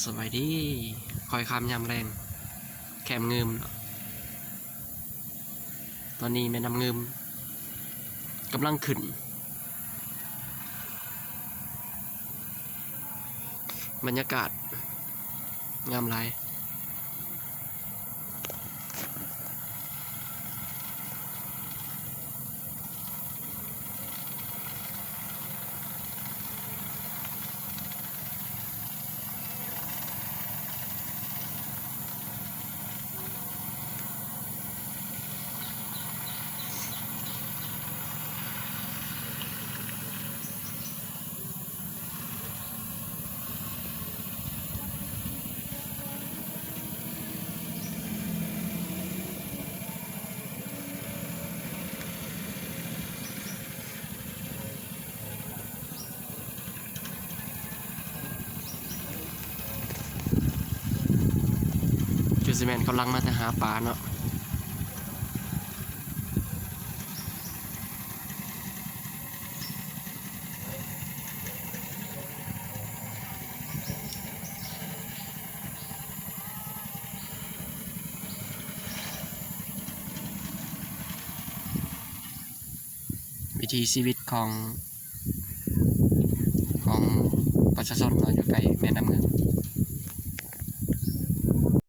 ສະບາຍດີ ຄ່ອຍຄ່ຳຍາມແລງ ແຄມງື່ມເນາະ. ຕອນນີ້ແມ່ນ້ຳງື່ມກຳລັງຂຶ້ນ ບັນຍາກາດງາມຫຼາຍ. ຄືຊິແມ່ນກຳລັງມາແຕ່ຫາປາເນາະ. ວິຖີຊີວິດຂອງ ຂອງປະຊາຊົນເນາະ ຢູ່ໃກ້ແມ່ນ້ຳງື່ມ.